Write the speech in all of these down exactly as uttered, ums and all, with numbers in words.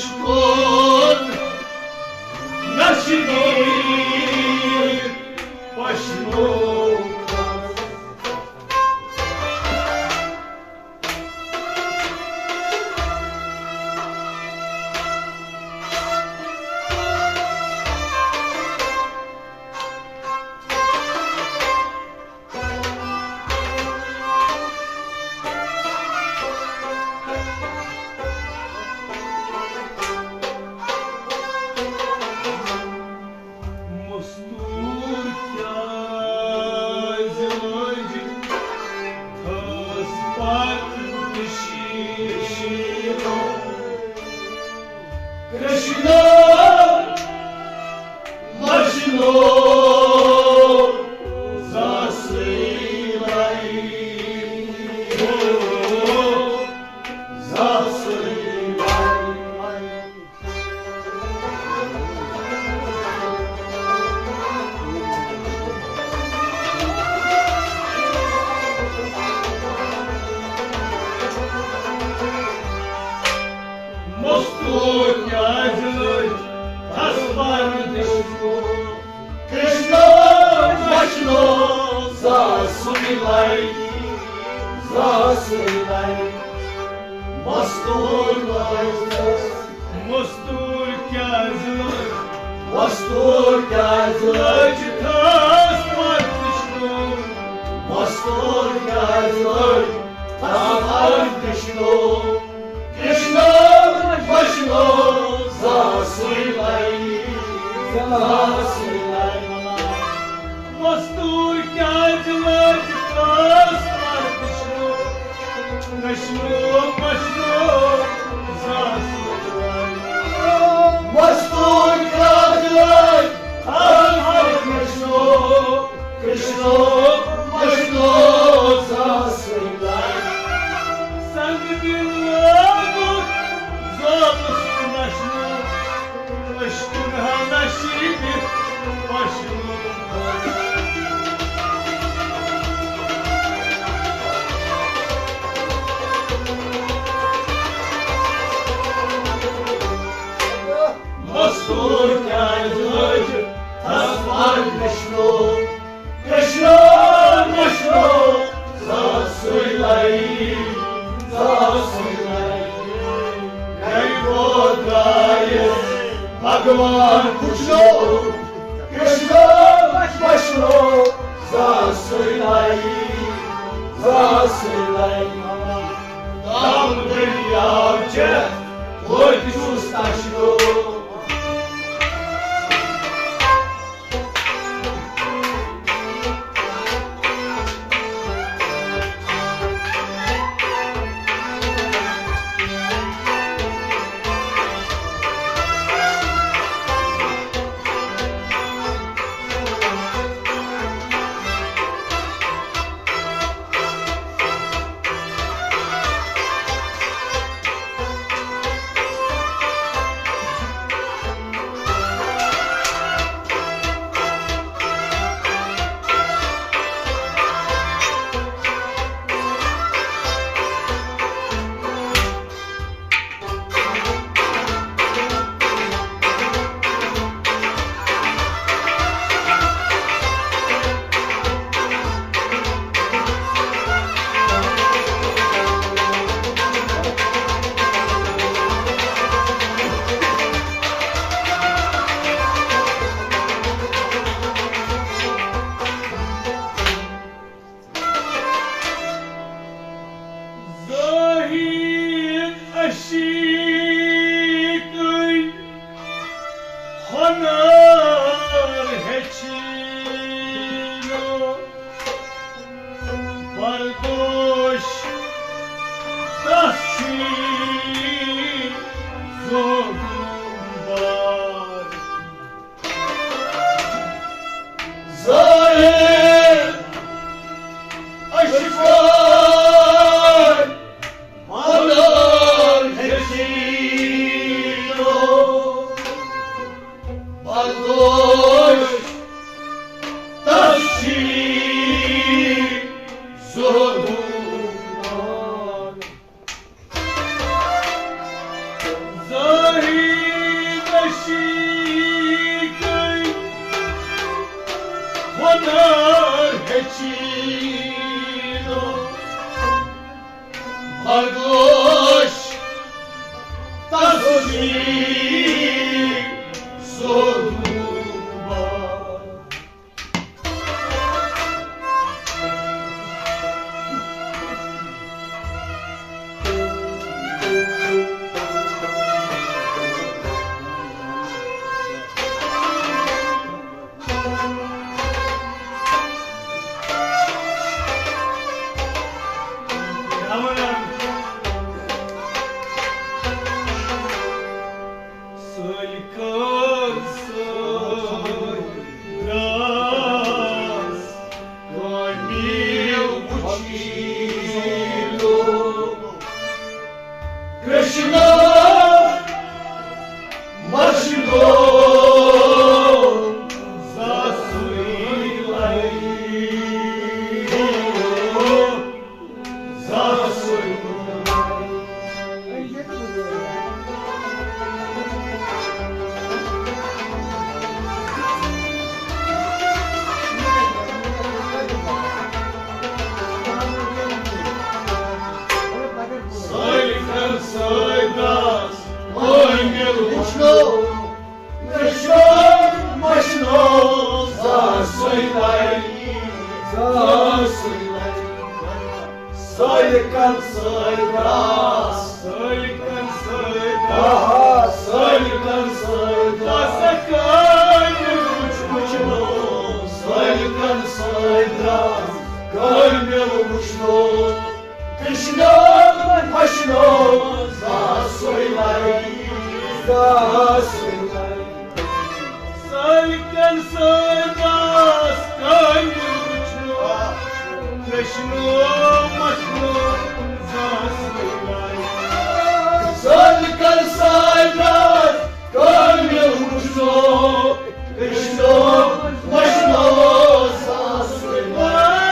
کوٚر نشیٖب پشنو۔ مستور کیٛازِ لٔج تھٔز پتہٕ نشیٖب؟ کرشنا مجنو زاسٕے لَے، زاسٕے لَے۔ مستور کیٛازِ لٔج تھٔز پتہٕ نشیٖب؟ کرشنا مجنو زاسٕے لَے، زاسٕے لَے۔ مستور کیٛازِ لٔج، مستور کیٛازِ لٔج، مستور کیٛازِ لٔج تھٔز پتہٕ نشیٖب؟ مستور کیٛازِ لٔج تھٔز پتہٕ نشیٖب؟ کرشنا مجنو زاسٕے لَے، زاسٕے لَے۔ مستور کیٛازِ لٔج تھٔز پتہٕ نشیٖب؟ کرشنا مجنو زاسٕے لَے۔ مستور کیٛازِ لٔج تھٔز پتہٕ نشیٖب؟ کرشنا مجنو زاسٕے لَے۔ سنگ دل لوگُن زومُت نشنو، عشقُن ہا نشیٖب پشنو۔ مستور کیٛازِ لٔج تھٔز پتہٕ نشیٖب؟ کرشنا مجنو زاسٕے لَے، زاسٕے لَے۔ گرِ ووت درٛایس بھگوان کرشنو۔ کرشنا مجنو زاسٕے لَے، زاسٕے لَے۔ دم دٔریاو چٮ۪تھ وٲتۍ چھُس تشنو۔ کر سٲنۍ راز کٲمِل وُچھِلو۔ کرشنا مشنو ساسُے لَیہِ۔ سٲلِکن سٲلۍ داس کٲمِل وُچھنو، کرشنا مشنو ساسُے لَیہِ، ساسُے لَیہِ۔ سٲلِکن سٲلۍ داس، سٲلِکن سٲلۍ داس، آہا، سٲلِکن سٲلۍ داس۔ کٲمِل وُچھنو، سٲلِکن سٲلۍ داس کٲمِل وُچھنو۔ کرشنا مشنو ساسُے لَیہِ، ساسُے لَیہِ۔ سٲلِکن سٲلۍ داس کٲمِل وُچھنو، کرشنا مشنو ساسُے لَیہِ۔ سٲلِکن سٲلۍ داس کٲمِل وُچھنو، کرشنا مشنو ساسُے لَیہِ۔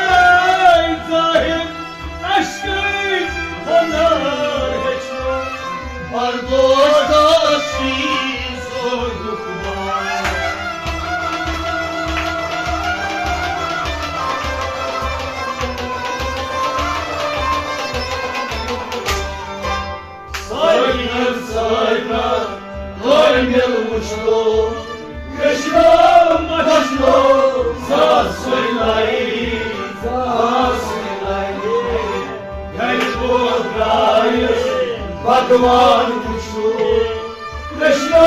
ظٲہِر عشقٕکۍ ہُنر ہیٚچھنو، مردوش داس چھی زورُک بار۔ سٲلِکن سٲلۍ داس کٲمِل وُچھنو، کرشنا مشنو ساسُے لَیہِ، ساسُے لَیہِ۔ گرِ پوٚت درٛایہِ بھگوان وُچھنو، کرشنا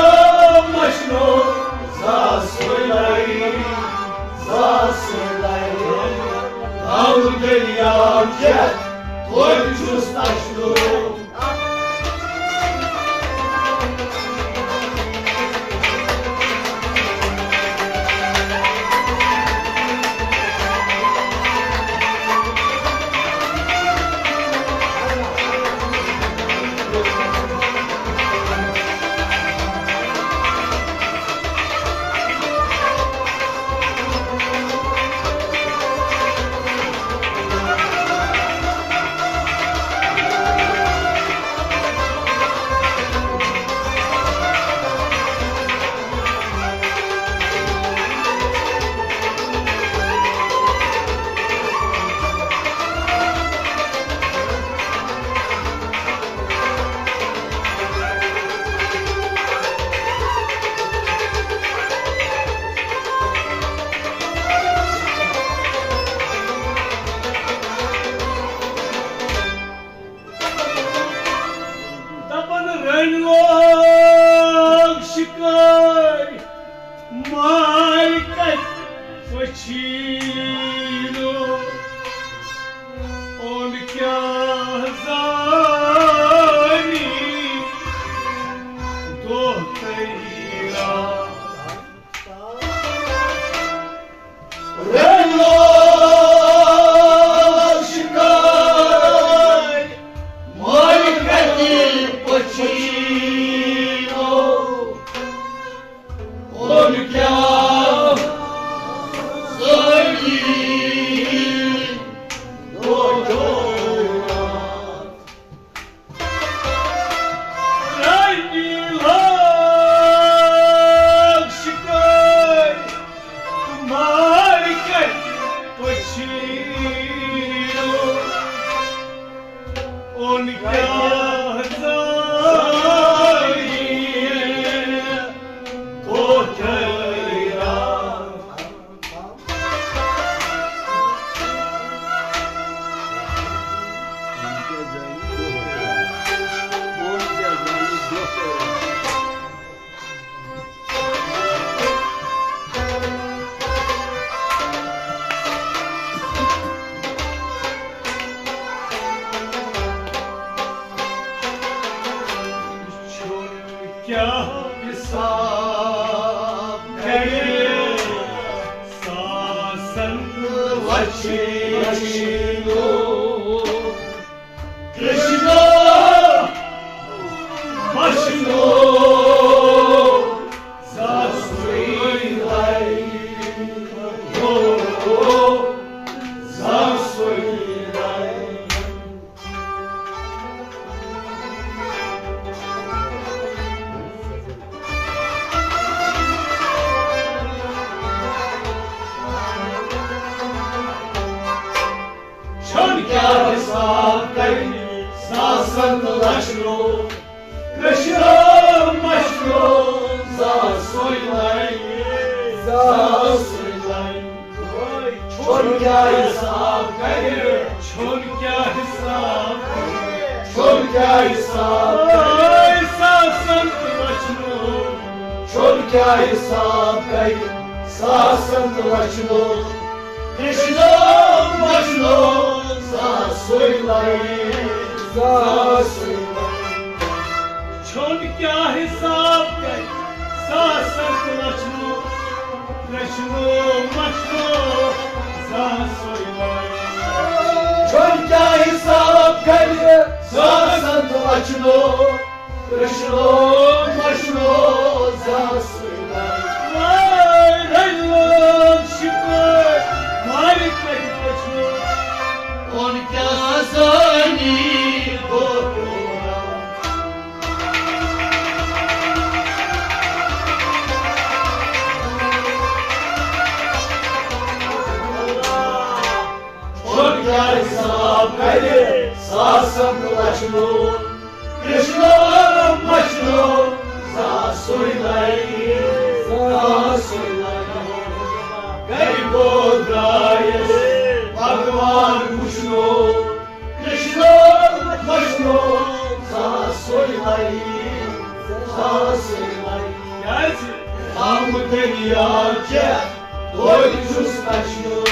مشنو ساسُے لَیہِ، ساسُے لَیہِ۔ آو دٔریاو چٮ۪تھ، توتہِ چھُس تشنو۔ حساب کرِ ساسن لچھنو۔ کرشنا وشنو ساسوی لائی۔ ہو، ساسوی لائی۔ چھُن کیٛاہ حساب کرِ ساسن تہٕ لچھنو، کرشنا مشنو ساسوی لائی، ساسوی لائی۔ چھُن کیٛاہ حساب کرِ، چھُن کیٛاہ حساب کرِ، چھُن کیٛاہ حساب کرِ۔ اے ساسن تہٕ لچھنو۔ چھُن کیٛاہ حساب کرِ ساسن تہٕ لچھنو۔ کرشنا وشنو ساسوی لائی، ساسوی لائی۔ چھُن کیٛاہ حساب کرِ ساسن تہٕ لچھنو، کرشنا وشنو ساسوی لائی۔ چھُن کیٛاہ حساب کرِ ساسن تہٕ لچھنو، کرشنا وشنو ساسوی لائی۔ وای رنگ شکر مالک کتہِ وچھو۔ اون کیا سانی گوکورا۔ اون کیا حساب کرِ ساسن لچھنو۔ کرشنا وشنو ساسوی لائی، ساسوی لائی۔ گرِ گوٚو درٛایَس بھگوان وشنو۔ کرشنا وشنو ساسوی لائی، ساسوی لائی۔ کیٛازِ؟ غم دریا چہ توتہِ چھُس کشنو۔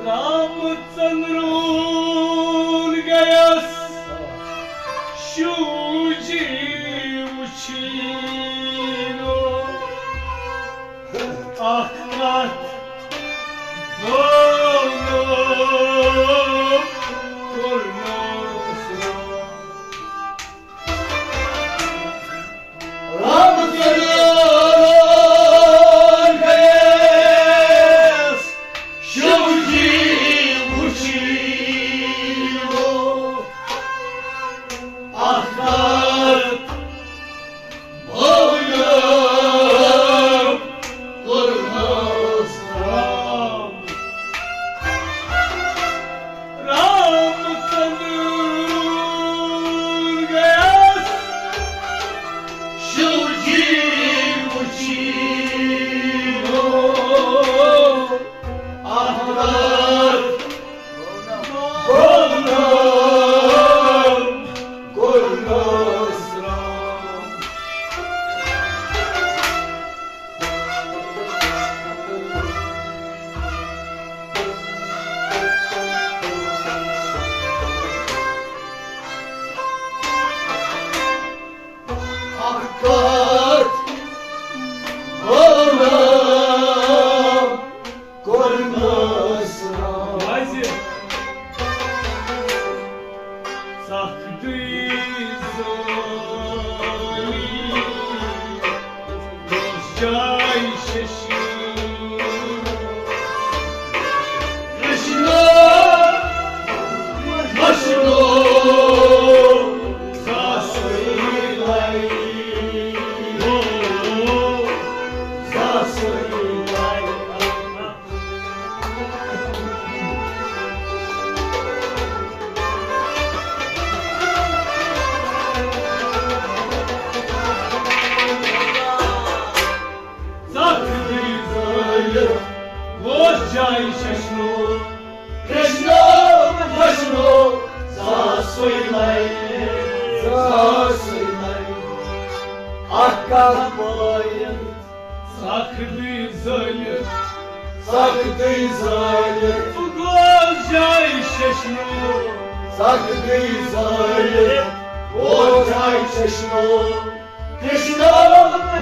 رام چندرون گیس شیو جی وچھینو۔ اکھ کتھ بولو کرنس رام۔ رام چندر گیس شیو جی وچھینو۔ اکھ کتھ بولو کرنس رام۔ رام چندر گیس شیو جی وچھینو۔ اکھ رات بولنم کرنس رام۔ اکھ کتھ ونم کرنس رام۔ کیازِ؟ سختی زٲژ جاے ششی۔ وشنو، وشنو، ساسوی لائی۔ ساسوی لائی۔ زخمی زٲلِتھ گوس جاے ششنو۔ کرشنو، وشنو، ساسوی لائی، ساسوی لائی۔ اکھ کتھ بٲیِتھ سختی زٲلِتھ، سختی زٲلِتھ۔ بہٕ گوس جاے ششنو۔ سختی زٲلِتھ گوس جاے ششنو۔ کرشنو،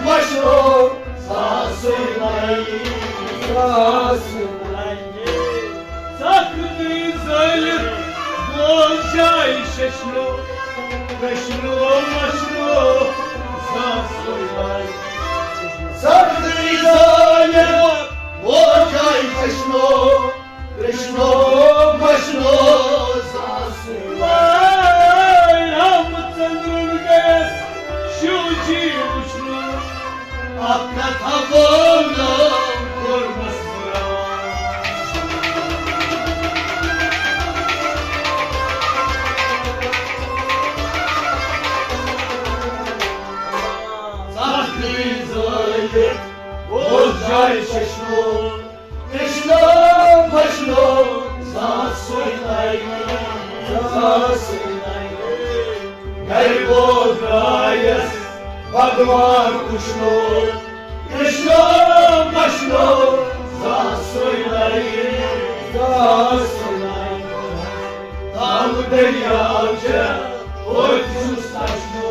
وشنو، ساسوی لائی۔ ساسوی لائی۔ سختی زٲلِتھ گوس جاے ششنو۔ کرشنو، وشنو، ساسوی لائی۔ سختی زٲلِتھ گوس جاے ششنو۔ کرشنو، وشنو، ساسوی لائی۔ رامچندرن گٔیس شیو جی وٕچھنو۔ اکھ کتھا ووٚنُم، کوٚرمس بُرا۔ سختی زٲلِتھ گوس جاے ششنو۔ کرشنو، وشنو، ساسوی لائی، ساسوی لائی۔ گرِ گوٚو درٛایس بھگوان وشنو۔ کرشنو، وشنو، ساسوی لائی، ساسوی لائی۔ تام دٔریاو چھےٚ ہوٚتہِ چھُس اَشنو۔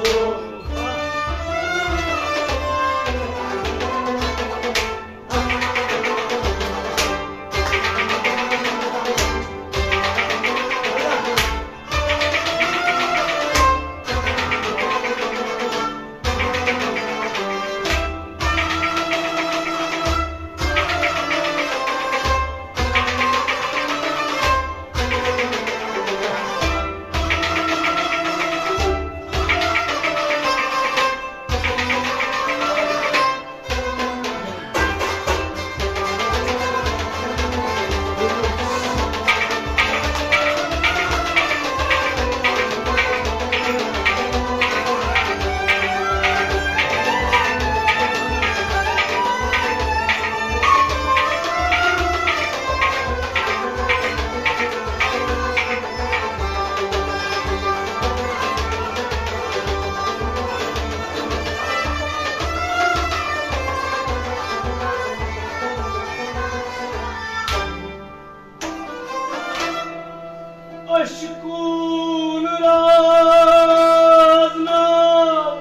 عشقون راز ناو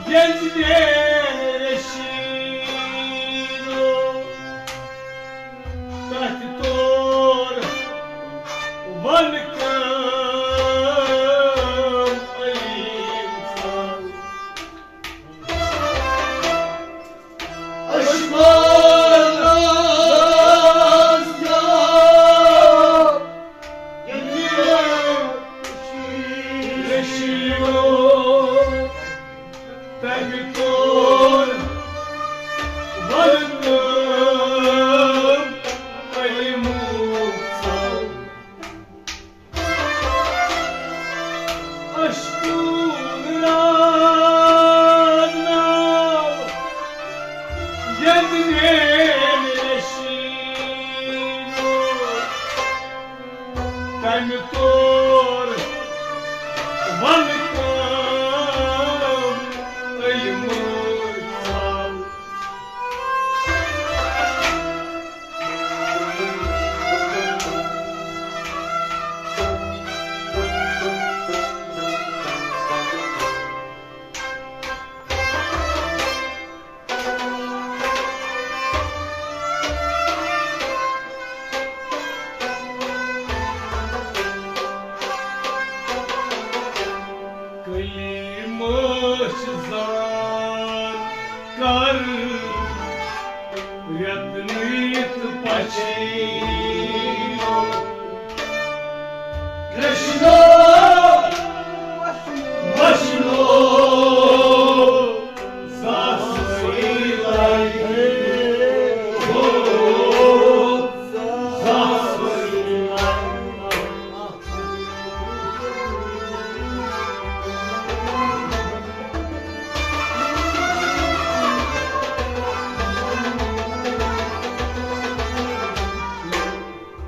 یزدِ رشیدو، تتھ تور ون کم علیم سان۔ عشقون راز ناو یزدِ رشیدو، تمہِ تور ون کم علمہٕ ژاو۔ کلی مٲچھ زان کر رٮ۪تہٕ نٔوِتھ پچھینو۔ کرشنا وشنو ساسٕے لگہِ۔ ہو، ساسٕے لگہِ۔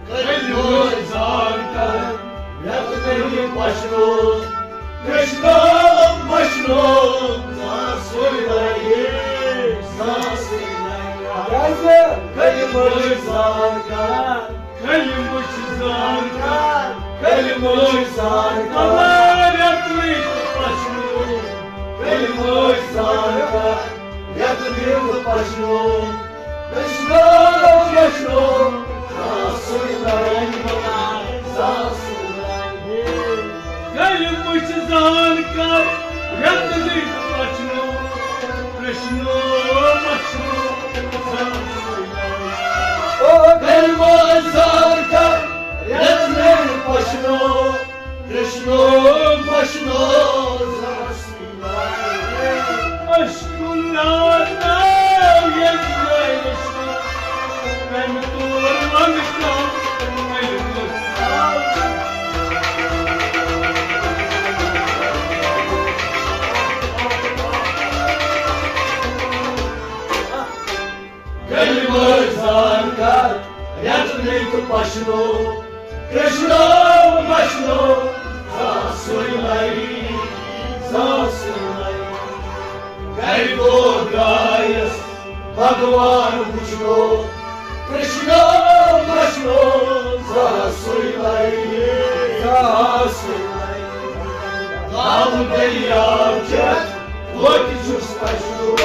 کٔرِو زار کر، یتھ نہٕ یہِ پشنو، کرشنا پشنو، ساسٕے لگہِ، ساسٕے لگہِ۔ کٔرِو زار کر۔ کلمہٕ چھِ زان کر، کلمہٕ چھِ زان کر۔ رٮ۪تہٕ نٔوِتھ پشنو۔ کلمہٕ چھِ زان کر، رٮ۪تہٕ نٔوِتھ پشنو۔ کرشنا پشنو، ساسٕے لگہِ، ساسٕے لگہِ۔ کلمہٕ چھِ زان کر، رٮ۪تہٕ نٔوِتھ پشنو۔ کرشنا پشنو، ساسٕے لگہِ۔ او کلمہٕ زار کر، رٮ۪تہٕ نٔوِتھ پشنو۔ کرشنا پشنو، ساسٕے لگہِ۔ اشکن راتا ییٚتہِ جایہِ وٕچھو، تَمہِ طور منٛز کانٛہہ کلمہٕ زار۔ کلمہٕ زان کر، رٮ۪تہٕ نٔوِتھ پشنو۔ کرشنا پشنو، ساسٕے لگہِ، ساسٕے لگہِ۔ گرِ گوٚو درٛایس بھگوان وٕچھنو۔ کرشنا پشنو، ساسٕے لگہِ، ساسٕے لگہِ۔ گاو دٔریاو چٮ۪تھ توتہِ چھُس پشنو۔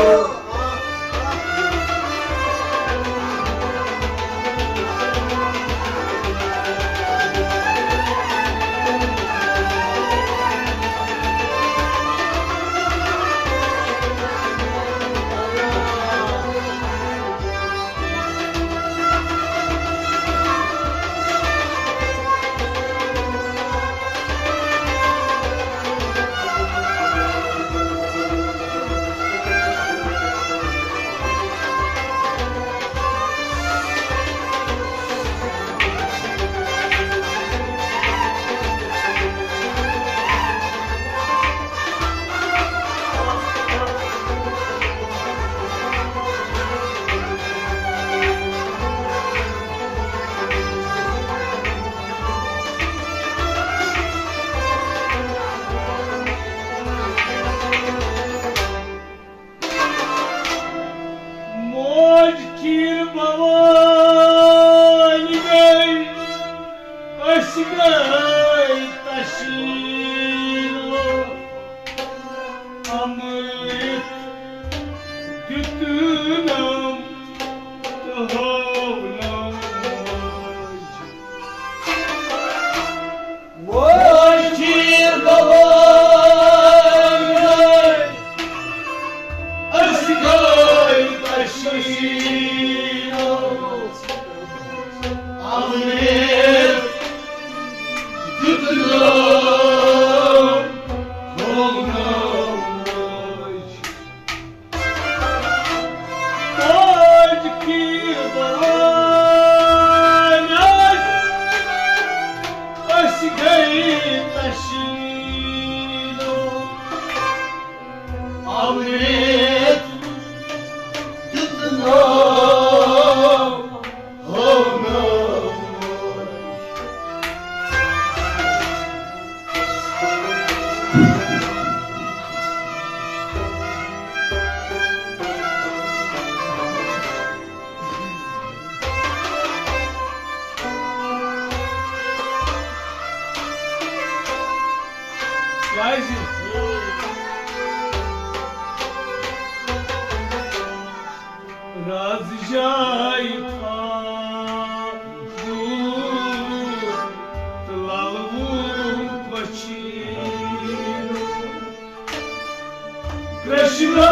موج کھیٖر بھوٲنۍ گٔے، أسۍ گٔے تشیٖل۔ امرت دیُتنم تہٕ ہٲونم موج۔ موج کھیٖر بھوٲنۍ، أسۍ گٔے تشیٖل۔ امرت دیُتنم ہٲونم موج۔ موج کھیٖر بھوٲنۍ، أسۍ گٔے تشیٖل۔ امرت دیُتنم ہٲونم موج۔ کیازِ؟ راز جاے تھاوُن تہٕ لالوُن پچھیٖنُن۔ کرشنا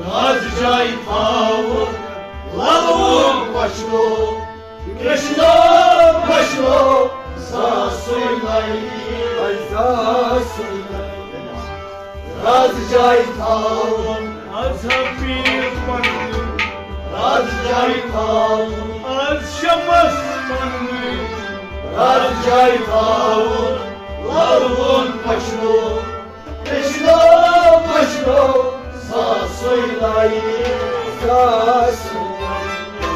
راز جایہِ تھاوُن للوُن پشنو، کرشنو پشنو، ساسُے لگہِ، ساسُے لگہِ۔ راز جایہِ تھاوُن، از پیٖر پننُے۔ راز جایہِ تھاوُن، از شمس پننُے۔ راز جایہِ تھاوُن للوُن پشنو، کرشنو پشنو، ساسُے لایہِ، ساسُے لایہِ۔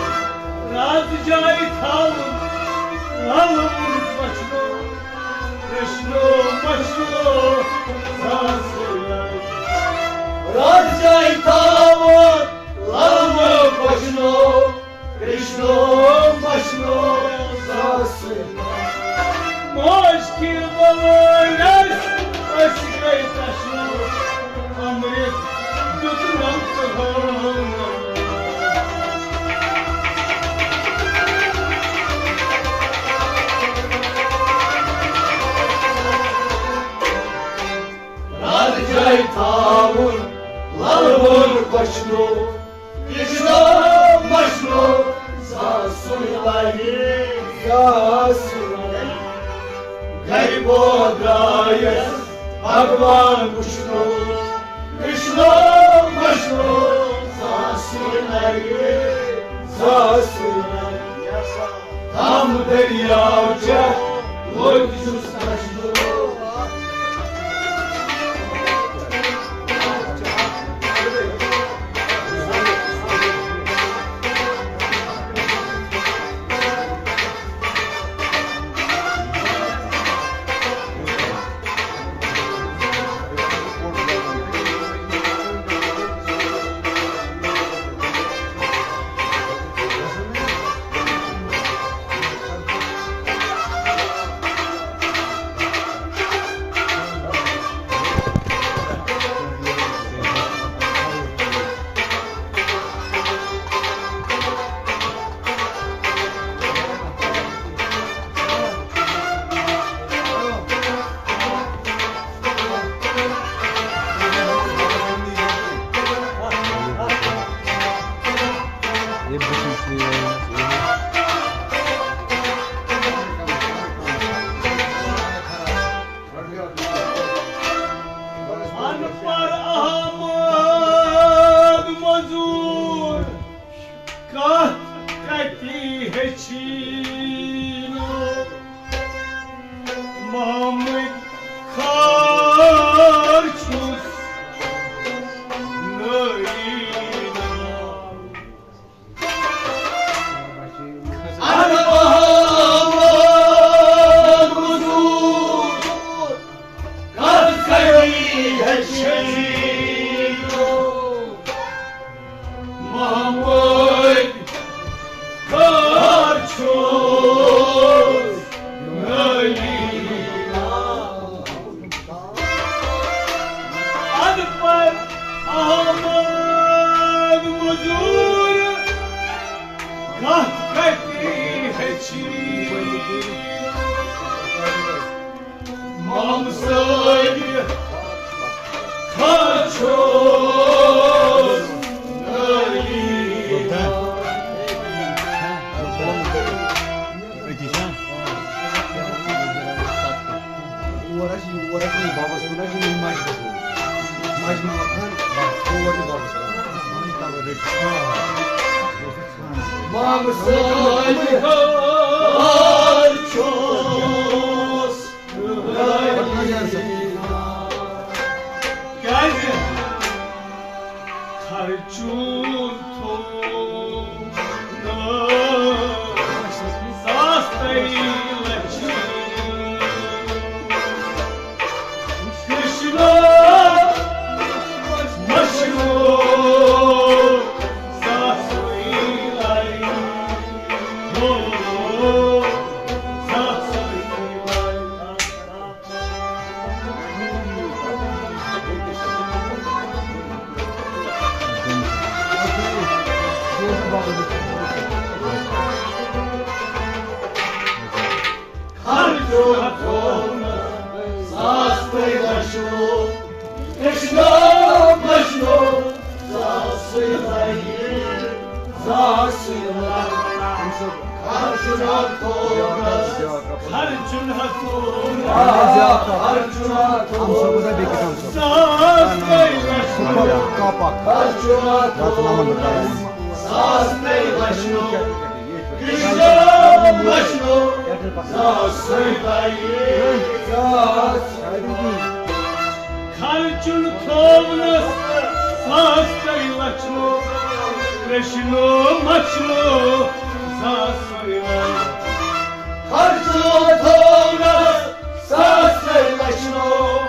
راز جایہِ تھاوُن للوُن پشنو، کرشنو پشنو، ساسُے لایہِ۔ راز جایہِ تھاوُن للوُن پشنو، کرشنو پشنو، ساسُے۔ موج کِنۍ وٲرۍ ٲسۍ، أسۍ گٔے پشنو۔ امرت دیُت نم تہٕ ہٲو نم۔ راز جایہِ تھاوُن للوُن پشنو، کرشنو پشنو، ساسُے لگہِ، ساسُے لگہِ۔ گرِ بودرایس بھگوان وُچھنو، کرشنو پشنو، ساسُے لگہِ، ساسُے لگہِ۔ تم دٔریاو چیٚتھ لوٚگ چھُس پشنو۔ ان پڑھ احمد مزور کتھ کتی ہیچھینو، محمد خار چھُس نٲیِنو۔ اَدٕ پر احمد مزور کتھ کتی ہیچھی۔ مام سۭتۍ کھار چھُس نٲیِنو۔ أتی چھا؟ اور حظ، یور حظ، یہِ بابس کُن حظ، یہِ مجمہٕ کُن۔ مجمہٕ مکان، بس، اور یہِ بابس کُن۔ مام سۭتۍ کھار چھُس۔ کیٛازِ؟ خرچوٗن تھوٚو نہٕ ساس تہٕ لَچھ۔ کرشنا مشہوٗر ساسٕے لَرِ۔ ہو، خرچُن ہتھوڑا، خرچُن ہتھوڑا، خرچُن ہتھوڑا، ہم سب ادھر بیٚکِس ہم سب۔ ساس تہٕ لچھ نہٕ۔ کاپا۔ خرچُن ہتھوڑا، ساس تہٕ لچھ نہٕ۔ کرشنا وشنو، ساس تہٕ لچھ نہٕ۔ خرچُن تھوونس ساس تہٕ لچھ نہٕ، کرشنو مچھنو ساس تہٕ لچھ۔ خرچُن تھوونس ساس تہٕ لچھ نہٕ،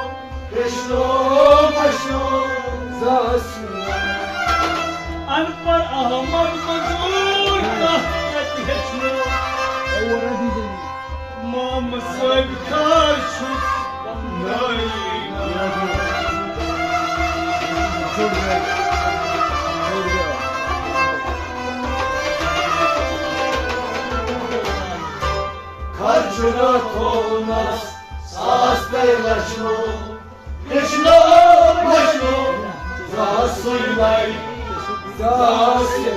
کرشنو مچھنو ساس تہٕ لچھ۔ ان پڑھ احمد مزور کتھ کتہِ ہیٚچھنو؟ مامہٕ صٲبۍ کار چھُس نٲیی۔ خرچُن تھوونس ساس تہٕ لچھ نہٕ، کرشنو مچھنو ساس تہٕ لچھ۔ ساس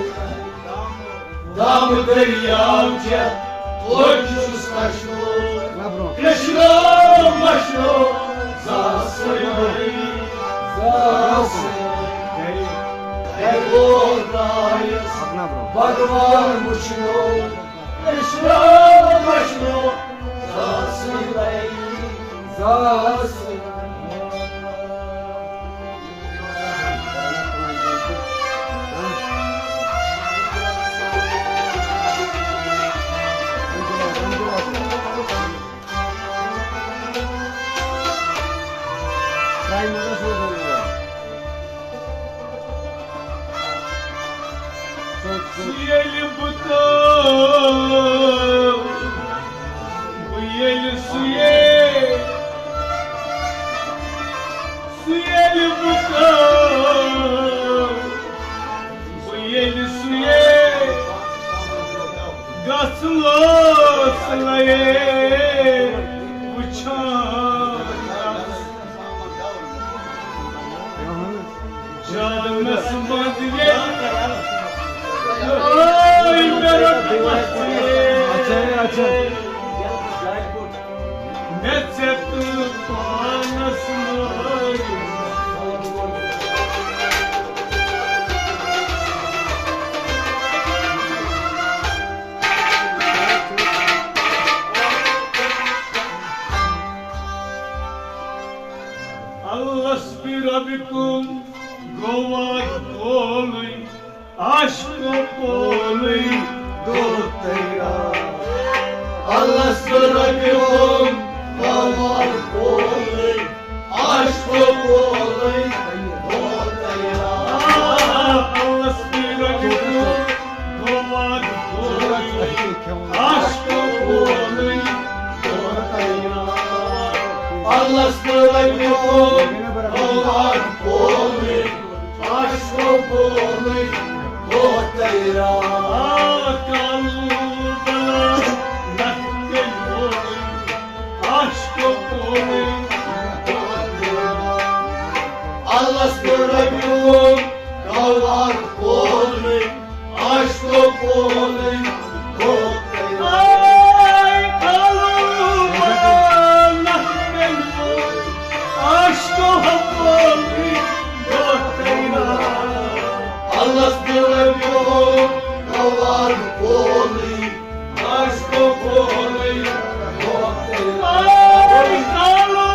دام دریاو چیٚتھ، توتہِ چھُس خشنو۔ کرشنا مشنو، ساس سٲری، ساس سٲری۔ ہے گوٚو درٛایس بھگوان وُچھنو۔ کرشنا مشنو، ساس سٲری، ساس سٲری۔ ییٚلہِ بہٕ تہٕ بہٕ ییٚلہِ سُہ یے، سُہ ییٚلہِ بہٕ تہٕ بہٕ ییٚلہِ سُہ یے گژھٕ لٲس لَیے وٕچھان۔ جانس منٛز ییٚلہِ آے مےٚ رۄبہِ وَژھِ۔ اچھا، اچھا۔ مےٚ ژےٚ تہٕ پانس لٲگۍ۔ الست بربکم گوٚو وعدٕ قولٕے، عاشقو قولٕے گوٚو تیار۔ الست بربکم گوٚو وعدٕ قولٕے، عاشقو قولٕے گوٚو تیار۔ الست بربکم گوٚو وعدٕ قولٕے، عاشقو قولٕے گوٚو تیار۔ الست بربکم گوٚو وعدٕ قولٕے، عاشقو قولٕے گوٚو تیار۔ کالو بلا نکھ تیٚلہِ ووتُے، عاشقو قولٕے گوٚو تیار۔ الست بربکم گوٚو وعدٕ قولٕے، عاشقو قولٕے گوٚو تیار۔ آے کالو بلا نکھ تیٚلہِ ووتُے، عاشقو قولٕے گوٚو تیار۔ الست بربکم گوٚو وعدٕ قولٕے، عاشقو قولٕے گوٚو تیار۔ آے کالو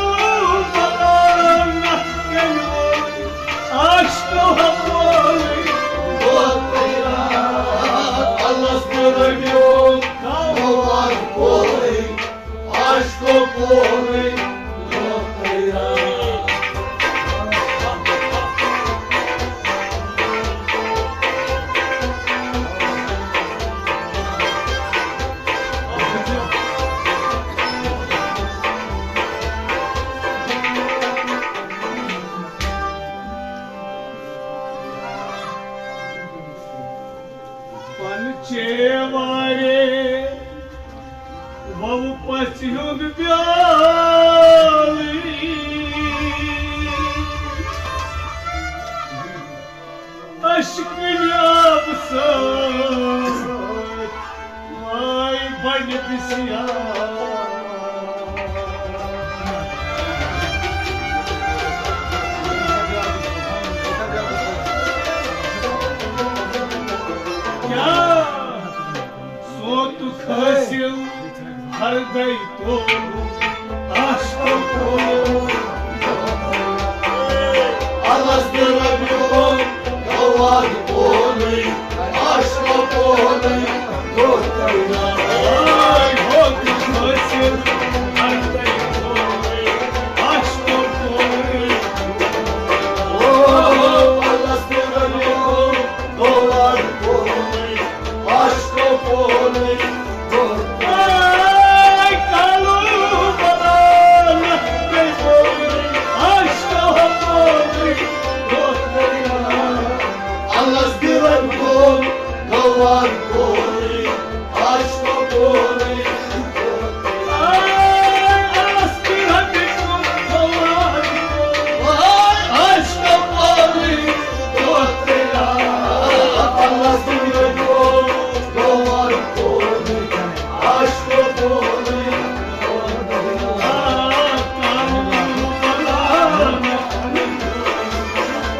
بلا نکھ تیٚلہِ ووتُے، عاشقو قولٕے گوٚو تیار۔ الست بربکم گوٚو وعدٕ قولٕے، عاشقو قولٕے گوٚو تیار۔ پنچے وارے وو پژھِ ہُنٛد بیالٕے، اشکہٕ نیابہٕ سۭتۍ بسیار۔ کیا سوتک حاصل ہر دے تو عاشق کو۔ الس دل ربیو گواد پولی، عاشق پولی، گوتینا۔ آی ہو تو حاصل ہر دے تو عاشق پولی۔ او، الس دل ربیو گواد پولی، عاشق پولی۔ آی کالو بلال، عاشق پولی۔ الس دل ربیو گواد پولی، عاشق پولی۔ آی الس دل ربیو گواد پولی، عاشق پولی۔ الس دل ربیو گواد پولی،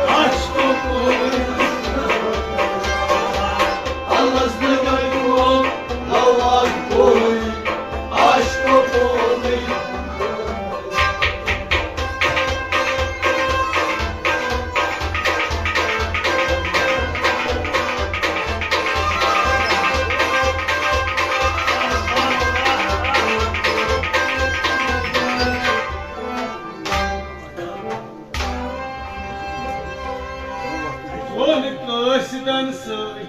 عاشق پولی۔ الس دل ربیو گواد پولی، عاشق پولی۔ سون قٲصدن سۭتۍ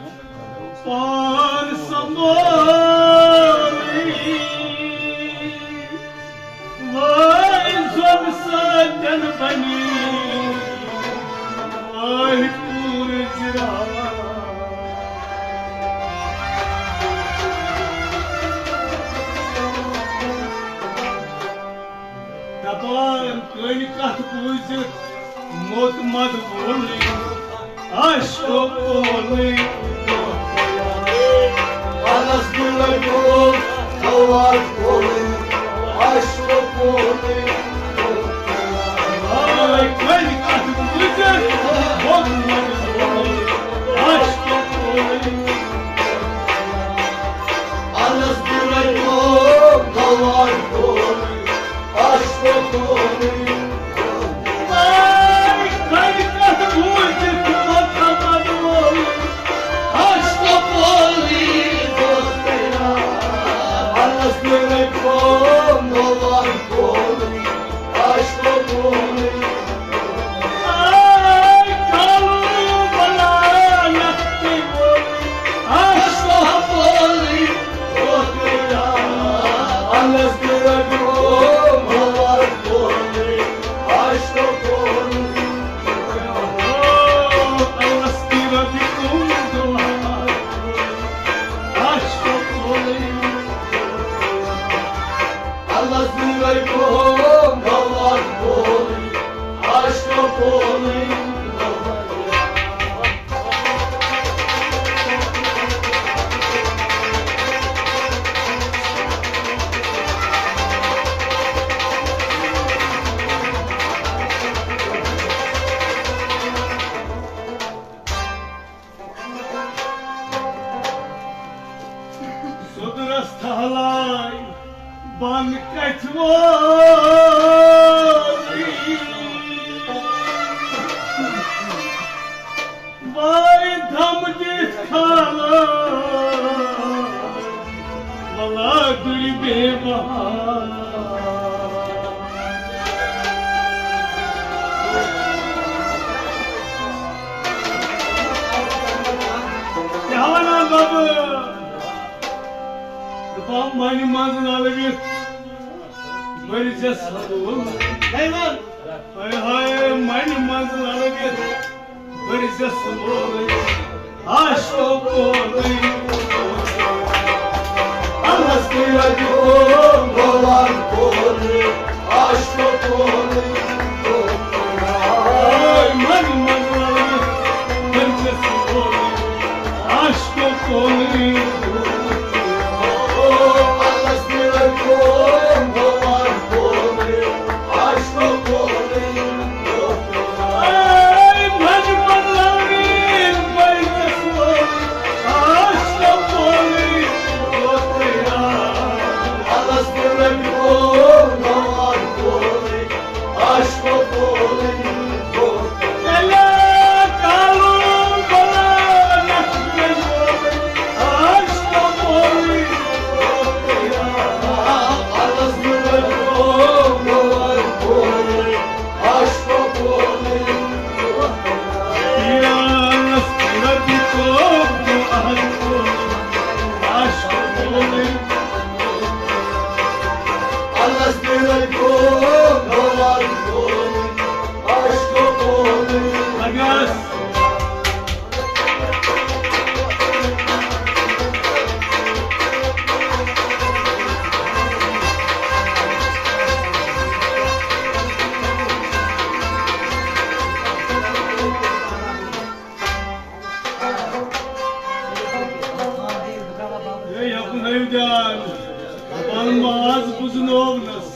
پان سنبھٲلی۔ وٲے زۄن سۭتٮ۪ن بنی آے پوٗرٕ زِراعت۔ دپان کٔنۍ کتھ بوٗزِتھ موت مد وولٕے، عاشق پولٕے۔ الس دل ربیو گواد پولی، عاشق پولی۔ آے کٔنۍ کتھ بوٗزِتھ موت مد وولٕے، عاشق پولٕے۔ الس دل ربیو گواد پولی، عاشق پولی۔ آے کٔنۍ کتھ بوٗزِتھ موت مد وولٕے، عاشق پولی۔ الس دل ربیو گواد پولی، عاشق پولی۔ آے کالو بلال، عاشق پولی۔ الس دل ربیو گواد پولی، عاشق پولی۔ الس دل ربیو گواد پولی، عاشق پولی۔ الس دل ربیو گواد پولی، عاشق پولی۔ سوٚدرس تھلے بن کتھِ وٲرۍ۔ وٲے دم دِتھ کھالہٕ ولا گُرۍ بے بہار۔ کیٛاہ وَنان بَبہٕ؟ دَپان مَنہِ منٛز نَلوِتھ بٔرۍزٮ۪س ہَتوٗ۔ ہاے ہاے، مَنہِ منٛز نَلوِتھ بٔرۍزٮ۪س لولٕے، عاشقو پولٕے۔ الحس تُہۍ رَٹِو گوٚوار پولٕے، عاشقو پولٕے۔ ہاے مَنہِ منٛز نَلوِتھ بٔرۍزٮ۪س لولٕے، عاشقو پولٕے۔ نٔو جان، پَنُن ماز بُزنوونَس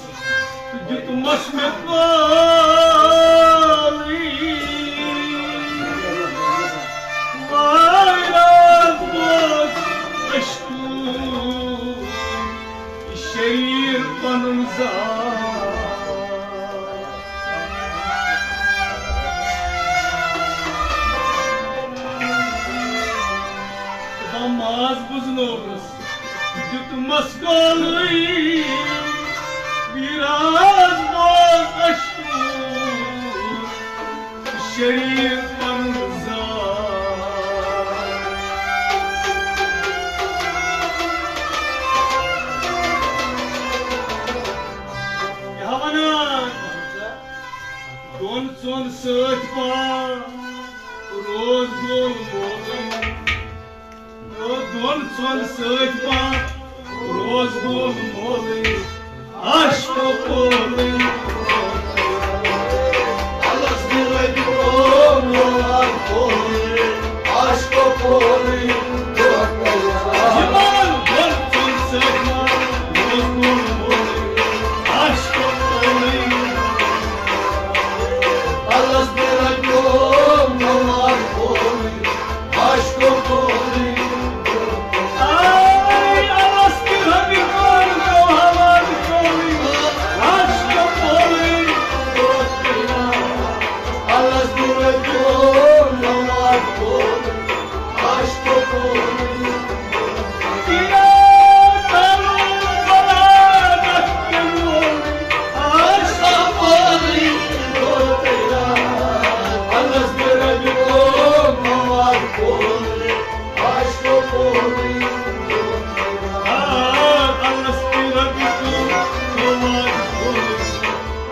تہٕ دیُتمَس مےٚ پٲلی۔ واے راز بوز عشقُک یہِ شریٖر پَنُن زاو۔ دَپان ماز بُزنوونَس دیُتمَس گولٕے، ویراز بوز عشقُک شریٖر پَنُن زاو۔ کیٛاہ وَنان؟ دۄن ژۄن سۭتۍ پا روز گول مولٕے۔ دۄن ژۄن سۭتۍ پا روز گول مولٕے۔ عشق پولٕے۔ الس دِ رۄپیہِ مولار پولٕے۔ عشق پولٕے۔ یِمن دۄن ژۄن سۭتۍ پا روز گول مولٕے۔ عشق پولٕے۔ الس دِ رۄپیہِ مولار پولٕے۔ عشق پولٕے۔ آے الس تہِ رۄپیہِ مولار پولٕے۔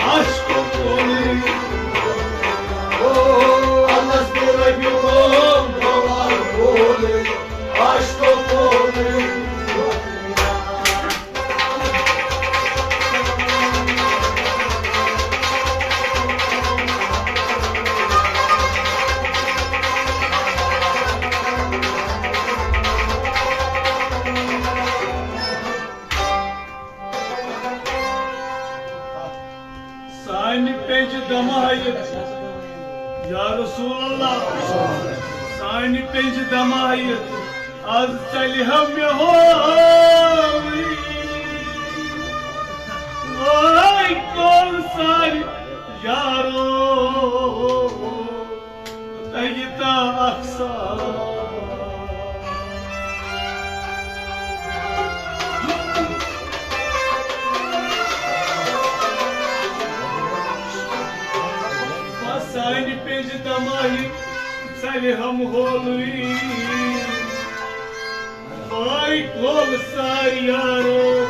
عشق پولٕے۔ الس دِ رۄپیہِ مولار پولٕے۔ عشق پولٕے۔ سانہِ پٮ۪نجہِ دمایہِ، یا رسول اللہ، سانہِ پٮ۪نجہِ دمایہِ، از ژلہِ ہا مےٚ ہووٕے۔ وٲے کول سارِ یارو، تۄہہِ تا اکھ سال۔ سانہِ پٮ۪نجہِ دمایہِ ژلہِ ہم ہولٕے۔ وٲے کول سارِ یارو۔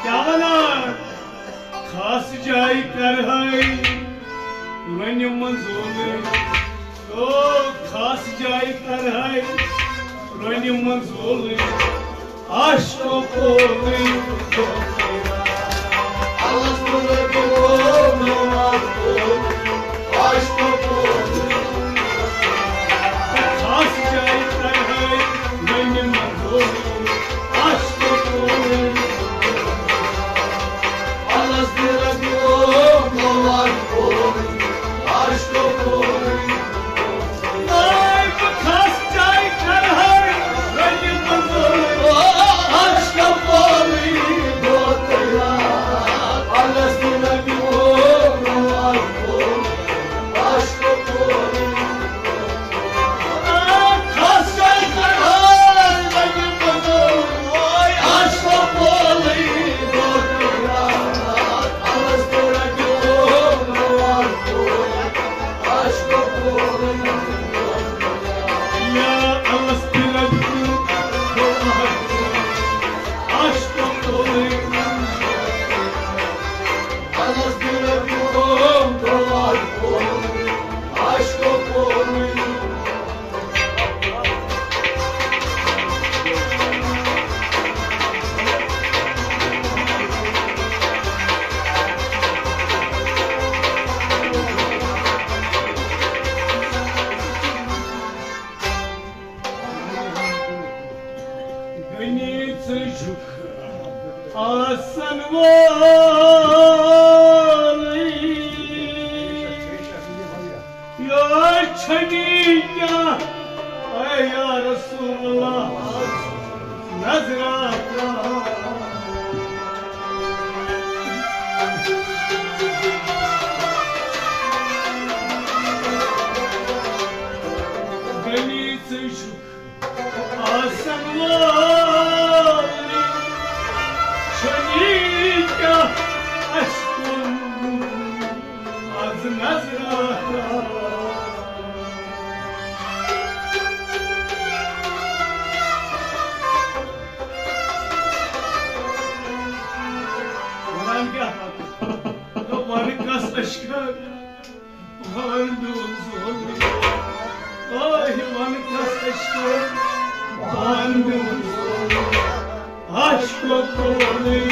کیٛاہ ونان؟ خاص جایہِ کرہے رۄنہِ منٛز اولٕے۔ او خاص جایہِ کرہے رۄنہِ منٛز اولٕے۔ عشق پولٕے۔ خاص جایہِ کرہے رۄنہِ منٛز اولٕے۔ عشق پولٕے۔ چھُنی کیٛاہ اَسہِ کُن از نظرا۔ وَنان کیٛاہ؟ وَنہٕ کَس اشکن؟ پان میون زولٕے، آہ، وَنہٕ کَس اشکن؟ پان میون زولٕے، عاشقو کولٕے۔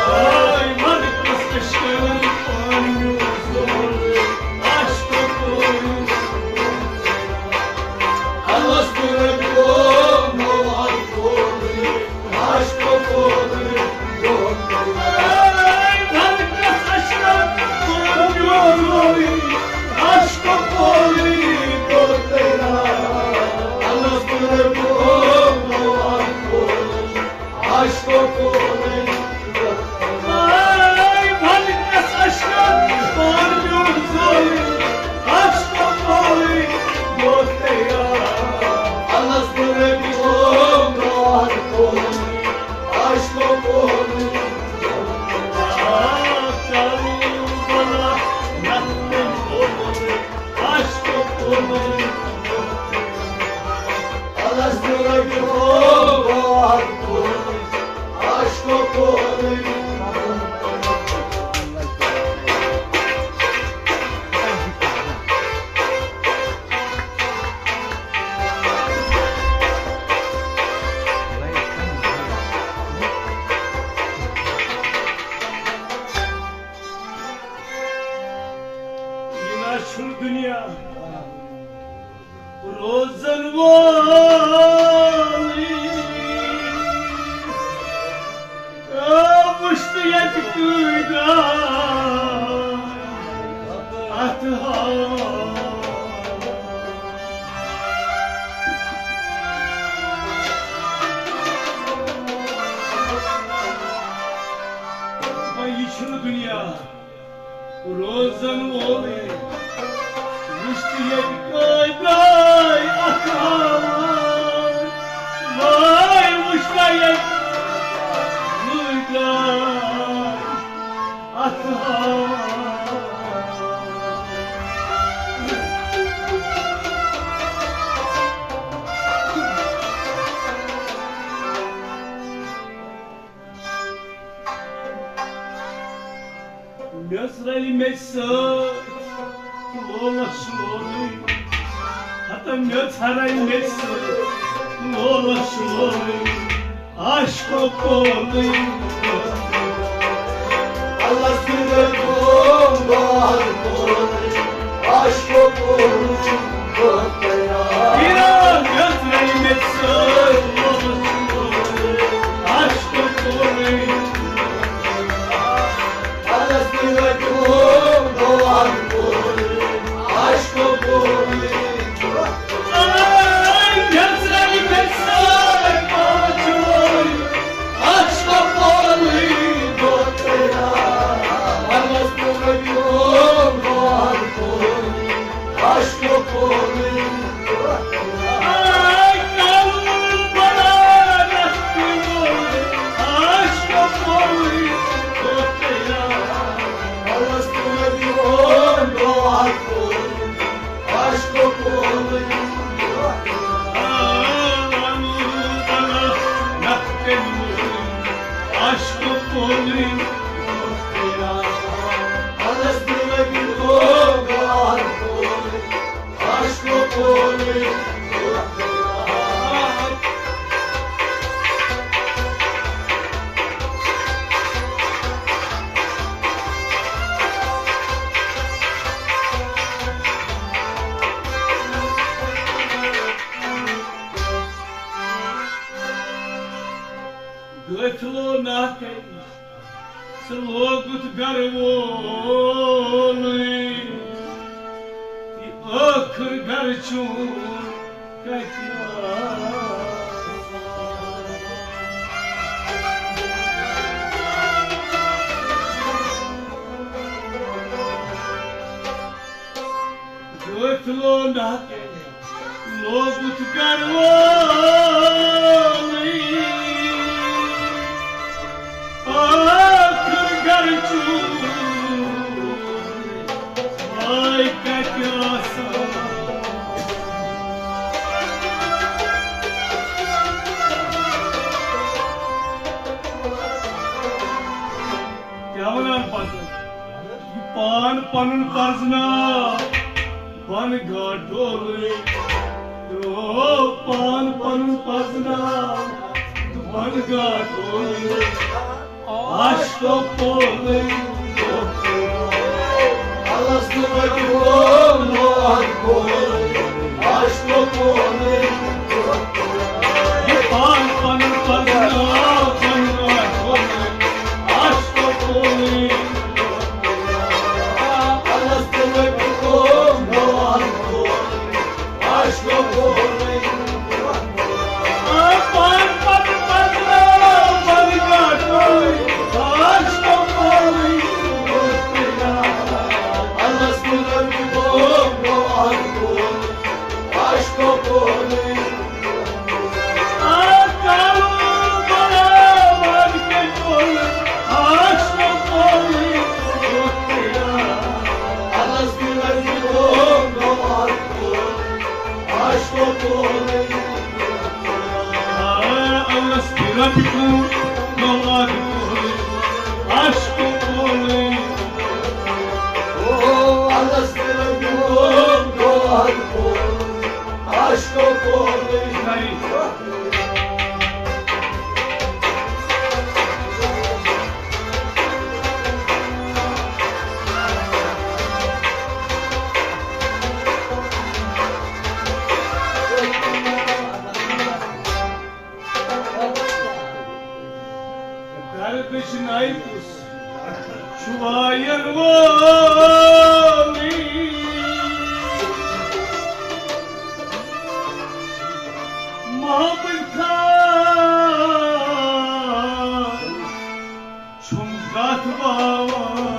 آے من کس اشکن پان میون زول، عاشقو کولٕے۔ الس تربیو مواد کولٕے، عاشقو کولٕے۔ آے من کس اشکن پان میون زول، عاشقو کولٕے۔ الس تربیو مواد کولٕے۔ عاشقو کولٕے۔ آے من کس اشکن پان میون زول، عاشقو کولٕے۔ الس تربیو مواد کولٕے۔ عاشقو کولٕے۔ آ، کربلا نتن کولٕے۔ عاشقو کولٕے۔ الس تربیو مواد کولٕے۔ عاشقو کولٕے۔ یہِ نہ چھُنہٕ دُنیا روزن وول۔ آ، وٕچھ تہٕ ییٚتہِ کۭتۍ درٛاے اَتھ حال۔ وۄنۍ یہِ چھُنہٕ دُنیا روزن وول۔ وٕچھ تہٕ ییٚتہِ کۭتۍ درٛاے اَتھ حال۔ وٲے وٕچھ تہٕ ییٚتہِ کۭتۍ درٛاے اَتھ حال۔ مےٚ ٲس رلہِ مےٚ سۭتۍ لولس لولٕے۔ ہتا مےٚ ٲس رلہِ مےٚ سۭتۍ لولس لولٕے۔ عاشقو کولٕے۔ الس تربیو مواد کولٕے۔ عاشقو کولٕے۔ ایران، مےٚ ٲس رلہِ مےٚ سۭتۍ لولس لولٕے۔ عاشقو کولٕے۔ الس تربیو مواد کولٕے۔ عاشقو کولٕے۔ آے مےٚ ٲس رلہِ مےٚ سۭتۍ لولس لولٕے۔ عاشقو کولٕے۔ الس تربیو مواد کولٕے۔ عاشقو کولٕے۔ آے کربلا نتن کولٕے۔ عاشقو کولٕے۔ الس تربیو مواد کولٕے۔ عاشقو کولٕے۔ آ، کربلا نتن کولٕے۔ عاشقو کولٕے۔ الس تربیو مواد کولٕے۔ عاشقو کولٕے۔ غٲفلو ناکٔرۍ ژٕ لوگُتھ گرٕ وولٕے، یہِ ٲخٕر گرٕ چون کتہِ آسان؟ لوٚنٛڈ لوگُتھ گرٕ وولٕے، ٲخٕر گرٕ چوٗر آے کتہِ آسان۔ کیٛاہ ونان پتہٕ؟ یہِ پان پنُن پرزناو بن گاٹولٕے، او پان پنُن پرزناو بن گاٹولٕے۔ عاشقو پولٕے، الس تہٕ رۄپیہِ وول نوحہٕ پولٕے۔ عاشقو پولٕے، یہِ پان پنُن پرزناو بن گاٹولٕے۔ عاشقو پولٕے، الس تہٕ رۄپیہِ وول نوحہٕ پولٕے۔ عاشقو پولٕے، آ، پان پنُن پرزناو بن گاٹولٕے۔ عاشقو پولٕے، الس تہٕ رۄپیہِ وول نوحہٕ پولٕے۔ عاشقو پولٕے، آ، کالو برابر کے پولٕے۔ عاشقو پولٕے، الس تہٕ رۄپیہِ وول نوحہٕ پولٕے۔ عاشقو پولٕے، آ، الس تہٕ رۄپیہِ وول نوحہٕ پولٕے۔ عاشقو پولٕے، او الس تہٕ رۄپیہِ وول نوحہٕ پولٕے۔ عاشقو پولٕے۔ دردٕچ ناے کُس چھُ وایَن وولٕے؟ محبت خان چھُم کتھ باوان۔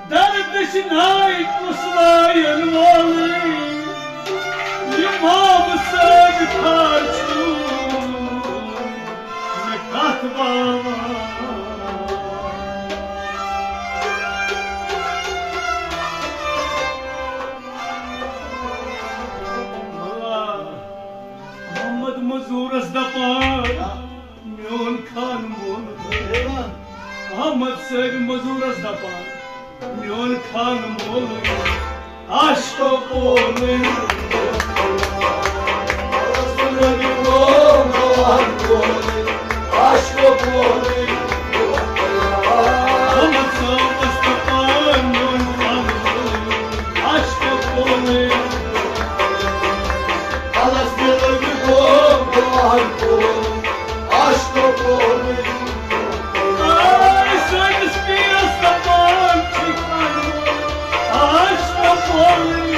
دردٕچ ناے کُس وایَن وولٕے؟ یہِ محبت صٲب خان چھُم کتھ باوان۔ محمد مزورس دپان، میون خان مول۔ احمد صٲب مزورس دپان، میون خان مول۔ عاشقو پولٕے، عاشقو پولٕے، احمد صٲبس دپان، میون خان مول۔ عاشقو پولٕے، الس تہٕ رۄپیہِ وول نوحہٕ پولٕے۔ عاشقو پولٕے، آے سٲنِس پیٖرس دپان چھِ خان مول۔ عاشقو پولٕے،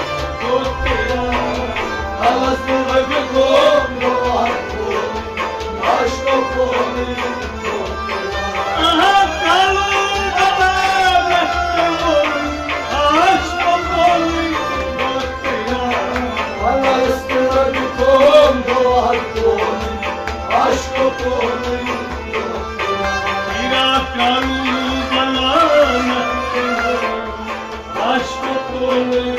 الس تہٕ رۄپیہِ وول نوحہٕ پولٕے۔ عاشقو پولٕے، آہا، کالو بابا، عاشقو پولٕے، الس تہٕ رۄپیہِ وول نوحہٕ پولٕے۔ عاشقو پولٕے، تیرا کروں بلانا، عاشقو پولٕے۔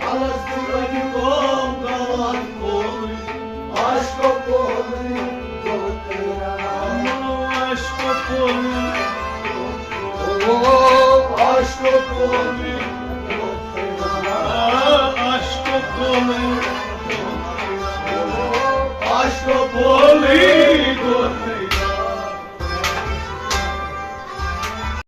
الس تہٕ رۄپیہِ وول نوحہٕ پولٕے۔ عاشقو پولٕے، عاشقو پولٕے، او عاشقو پولٕے۔